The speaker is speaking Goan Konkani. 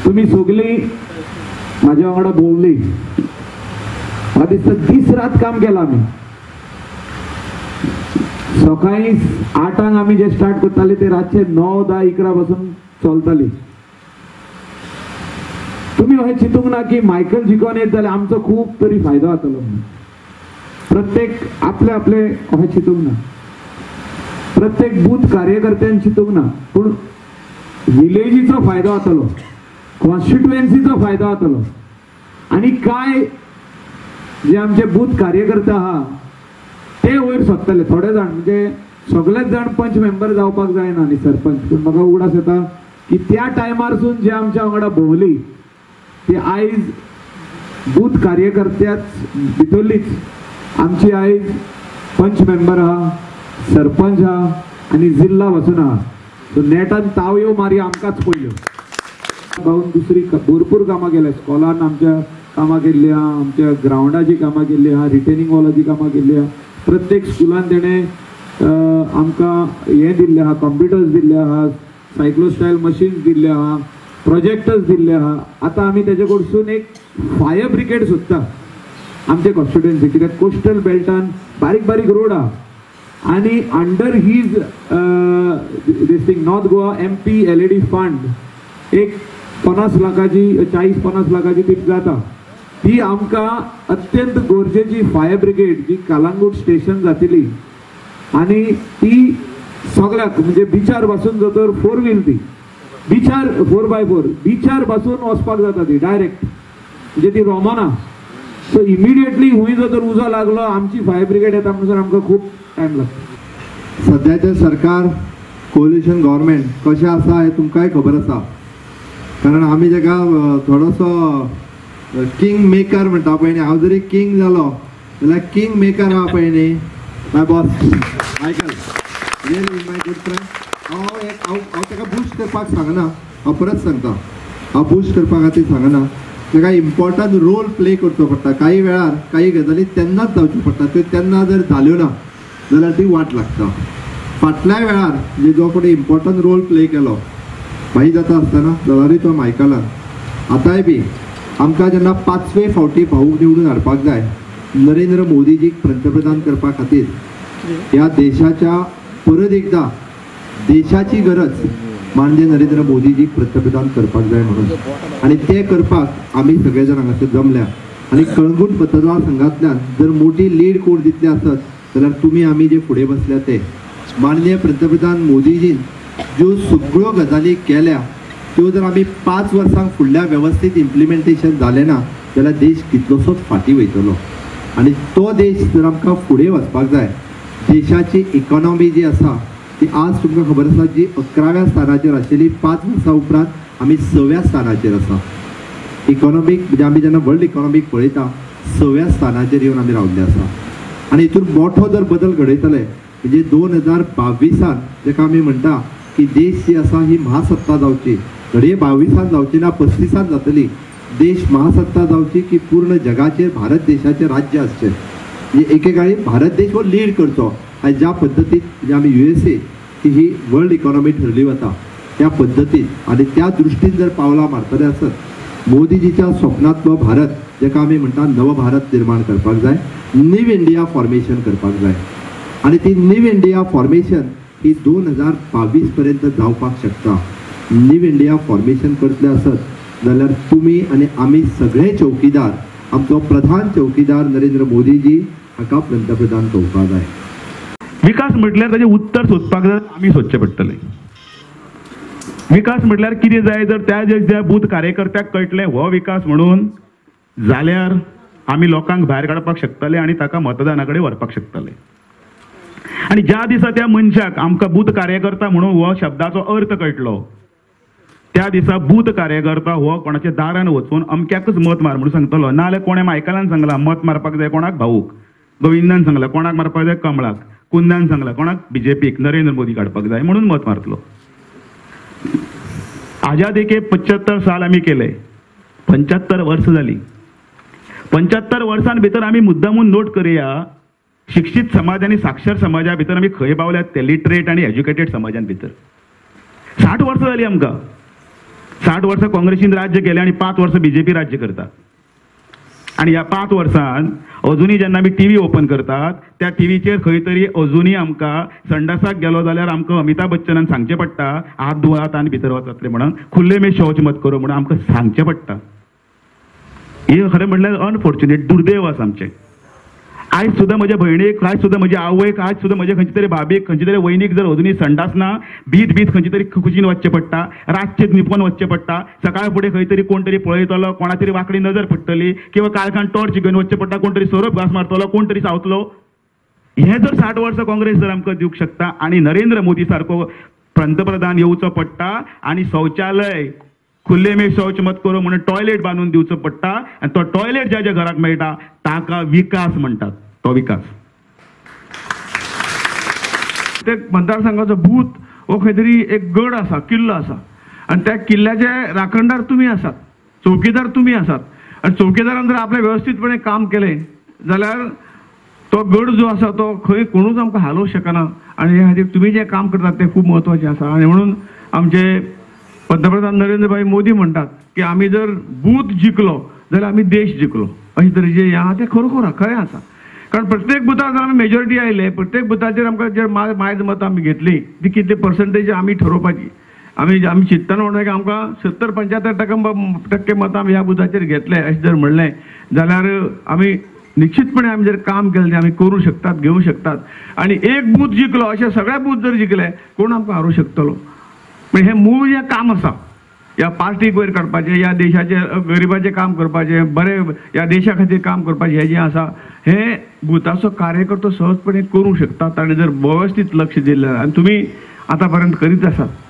तुमी सगळीं म्हाज्या वांगडा भोंवली. म्हाका दिसता दीस रात काम केलां आमी. सकाळी 8 आमी जे स्टार्ट करताले ते रातचे 9, 10, 11 पासून चलताली. तुमी अशें चिंतूंक ना की मायकल जिकोन येत जाल्यार आमचो खूब तरी फायदो जातलो म्हणून. प्रत्येक आपले आपले अशें चिंतूंक ना, प्रत्येक बूथ कार्यकर्त्यान चिंतूंक ना, पूण विलेजीचो फायदो जातलो, कॉन्स्टिट्युएन्सीचो फायदो जातलो. आनी काय जे आमचे बूथ कार्यकर्ते आहा ते वयर सोदतले. थोडे जाण म्हणजे सगळेच जाण पंच मेंबर जावपाक जायना न्ही सरपंच, पूण म्हाका उगडास येता की त्या टायमारसून जे आमच्या वांगडा भोंवली ती आयज बूथ कार्यकर्त्याच भितरलीच आमची आयज पंच मेंबर आहा, सरपंच आहा आनी जिल्ला पासून आहा. सो नेटान तावयो मारी आमकांच पडल्यो. भाऊन दुसरी भरपूर कामां केल्या, स्कॉलान आमच्या कामां केल्ली आहा, आमच्या ग्रावंडाची कामां केल्ली आहा, रिटेनिंग वॉलाची कामां केल्ली आहा. प्रत्येक स्कुलान तेणें आमकां हें दिल्लें आहा, कंप्युटर्स दिल्ले आहा, सायक्लोस्टायल मशीन्स दिल्ले आहा, प्रोजेक्टर्स दिल्ले आहा. आतां आमी तेजे कडसून एक फायर ब्रिगेड सोदता आमचे कॉन्स्टिट्युएन्सी, कित्याक कोस्टल बेल्टान बारीक बारीक रोड आहा आनी under his this thing North Goa MP LAD fund एक 50 लाखाची, 40-50 लाखाची ती जाता. ती आमकां अत्यंत गरजेची फायर ब्रिगेड जी कालांगूट स्टेशन जातली आनी ती सगळ्याक म्हणजे बिचार पासून जर 4 व्हील ती बिचार 4x4 बिचार पासून वचपाक जाता ती डायरेक्ट, म्हणजे ती रोमना. सो इमिडिएटली हुंय जर उजो लागलो आमची फायर ब्रिगेड येता म्हणसर आमकां खूब टायम लागता. सद्याचें सरकार कोलिशन गव्हर्मेंट कशें आसा हें तुमकांय खबर आसा, कारण आमी जेका थोडोसो किंग मेकर म्हणटा पळय न्ही, हांव जरी किंग जालो जाल्यार किंग मेकर आहा पळय न्ही my boss Michael, really my good friend. हांव हांव हांव ताका बूस्ट करपाक सांगना, हांव परत सांगता, हांव बूस्ट करपा खातीर सांगना. ताका इम्पॉर्टंट रोल प्ले करचो पडटा. काही वेळार काही गजाली तेन्नाच जावच्यो पडटा, त्यो तेन्ना जर जाल्यो ना जाल्यार ती वाट लागता. फाटल्या वेळार म्हणजे जो कोणी इम्पॉर्टंट रोल प्ले केलो भाई जाता आसतना जाल्यारूय तो मायकलान. आतांय बी आमकां जेन्ना 5वे फावटी भाऊक निवडून हाडपाक जाय, नरेंद्र मोदीजीक पंतप्रधान करपा खातीर, ह्या देशाच्या परत एकदा देशाची गरज म्हणजे नरेंद्र मोदीजीक पंतप्रधान करपाक जाय म्हणून, आनी ते करपाक आमी सगळे जाण हांगासर जमल्या. आनी कळंगूट मतदारसंघांतल्यान जर मोठी लीड कोण दितले आसत जाल्यार तुमी आमी जे फुडें बसल्या ते माननीय पंतप्रधान मोदीजीन ज्यो सगळ्यो गजाली केल्या त्यो जर आमी 5 वर्सांक फुडल्या वेवस्थीत इम्प्लिमेंटेशन जालें ना जाल्यार देश कितलोसोच फाटीं वयतलो. आनी तो देश जर आमकां फुडें वचपाक जाय, देशाची इकॉनॉमी जी आसा ती आज तुमकां खबर आसा जी 11व्या स्थानाचेर आशिल्ली, 5 वर्सां उपरांत आमी 6व्या स्थानाचेर आसा. इकॉनॉमीक म्हणजे आमी जेन्ना वर्ल्ड इकॉनॉमीक पळयता 6व्या स्थानाचेर येवन आमी रावल्ले आसा. आनी हितून मोठो जर बदल घडयतले म्हणजे 2022 जेका आमी म्हणटा की देश जी आसा ही महासत्ता जावची, घडये 22 जावची ना 35 जातली, देश महासत्ता जावची की पूर्ण जगाचेर भारत देशाचें राज्य आसचें. म्हणजे एकेकाळी भारत देश हो लीड करचो आनी ज्या पद्दतीन म्हणजे आमी USA की ही वर्ल्ड इकॉनॉमी ठरली वता त्या पद्दतीन आनी त्या दृश्टीन जर पावलां मारतले आसत, मोदीजीच्या स्वप्नांतलो भारत जेका आमी म्हणटा नव भारत निर्माण करपाक जाय, न्यू इंडिया फॉर्मेशन करपाक जाय. आनी ती न्यू इंडिया फॉर्मेशन ही 2022 पर्यंत जावपाक शकता. न्यू इंडिया फॉर्मेशन करतले आसत जाल्यार तुमी आनी आमी सगळे चौकीदार, आमचो प्रधान चौकीदार नरेंद्र मोदीजी हाका पंतप्रधान करपाक जाय. विकास म्हटल्यार ताजें उत्तर सोदपाक जाय, आमी सोदचें पडटलें. विकास म्हटल्यार कितें जाय जर त्या ज्या बूथ कार्यकर्त्याक कळटलें हो विकास म्हणून, जाल्यार आमी लोकांक भायर काडपाक शकतले आनी ताका मतदाना कडेन व्हरपाक शकतले. आनी ज्या दिसा त्या मनशाक आमकां बूथ कार्यकर्ता म्हणून हो शब्दाचो अर्थ कळटलो त्या दिसा बूथ कार्यकर्ता हो कोणाच्या दारान वचून अमक्याकच मत मार म्हणून सांगतलो. नाजाल्यार कोणें मायकलान सांगलां मत मारपाक जाय कोणाक भाऊक, गोविंदान सांगलां कोणाक मारपाक जाय कमळाक, कुंदान सांगलां कोणाक बीजेपीक, नरेंद्र मोदी काडपाक जाय म्हणून मत मारतलो. आजादी के 75 साल आमी केले, 75 वर्सां जाली. 75 वर्सां भितर आमी मुद्दामून नोट करया, शिक्षीत समाज आनी साक्षर समाजा भितर आमी खंय पावल्यात ते लिटरेट आनी एज्युकेटेड समाजान भितर. 60 वर्सां जाली आमकां. 60 वर्सां काँग्रेसीन राज्य केलें आनी 5 वर्सां बीजेपी राज्य करता. आनी ह्या 5 वर्सांत अजुनूय जेन्ना आमी टीव्ही ओपन करतात त्या टीव्हीचेर खंय तरी अजुनूय आमकां संडासाक गेलो जाल्यार आमकां अमिताभ बच्चनान सांगचें पडटा हात धुवात आनी भितर वचात रे म्हणून, खुल्ले में शौच मत करो म्हणून आमकां सांगचें पडटा. हे खरें म्हणल्यार अनफॉर्च्युनेट, दुर्दैव आसा आमचें. आयज सुद्दां म्हज्या भयणीक, आयज सुद्दां म्हज्या आवयक, आयज सुद्दां म्हज्या खंयचे तरी भाभीक, खंयचे तरी वयनीक जर अजुनूय संडास ना, भीत भीत खंयचे तरी कुशीन वचचें पडटा, रातचें निपोवन वचचें पडटा, सकाळ फुडें खंय तरी कोण तरी पळयतलो, कोणा तरी वांकडी नजर पडटली, किंवा काळखान टॉर्च घेवन वचचें पडटा, कोण तरी सोरोप घांस मारतलो, कोण तरी सावतलो. हें जर 60 वर्सां काँग्रेस जर आमकां दिवंक शकता आनी नरेंद्र मोदी सारको पंतप्रधान येवचो पडटा आनी शौचालय खुल्ले में शौच मत करो म्हणून टॉयलेट बांदून दिवचो पडटा आनी तो टॉयलेट ज्या ज्या घराक मेळटा ताका विकास म्हणटात, तो विकास. प्रत्येक मतदारसंघाचो बूथ हो खंय तरी एक गड आसा, किल्लो आसा आनी त्या किल्ल्याचे राखणदार तुमी आसात, चौकीदार तुमी आसात आनी चौकीदारान जर आपलें वेवस्थीतपणे काम केलें जाल्यार तो गड जो आसा तो खंय कोणूच आमकां हालोवंक शकना आनी हे खातीर तुमी जें काम करतात तें खूब म्हत्वाचें आसा. आनी म्हणून आमचे पंतप्रधान नरेंद्रभाई मोदी म्हणटात की आमी जर बूथ जिखलो जाल्यार आमी देश जिखलो, अशे तरेचें हें आहा तें खरोखर खरें आसा. कारण प्रत्येक बुथार जर आमी मेजॉरिटी आयले, प्रत्येक बुथाचेर आमकां जे मायज मतां आमी घेतली ती कितली पर्संटेज आमी ठरोवपाची. आमी आमी चिंतना म्हणटा की आमकां 70-75% मतां आमी ह्या बुथाचेर घेतले अशें जर म्हणलें जाल्यार आमी निश्चितपणे आमी जर काम केलें तें आमी करूं शकतात, घेवं शकतात. आनी एक बूथ जिखलो अशे सगळे बूथ जर जिखले कोण आमकां हारूं शकतलो? पण हें मूळ जें काम आसा ह्या पार्टीक वयर काडपाचें, ह्या देशाचें गरिबाचें काम करपाचें, बरें ह्या देशा खातीर काम करपाचें हें जें आसा हें बुथाचो कार्यकर्तो सहजपणे करूंक शकता ताणें जर वेवस्थीत लक्ष दिलें. आनी तुमी आतां पर्यंत करीत आसात.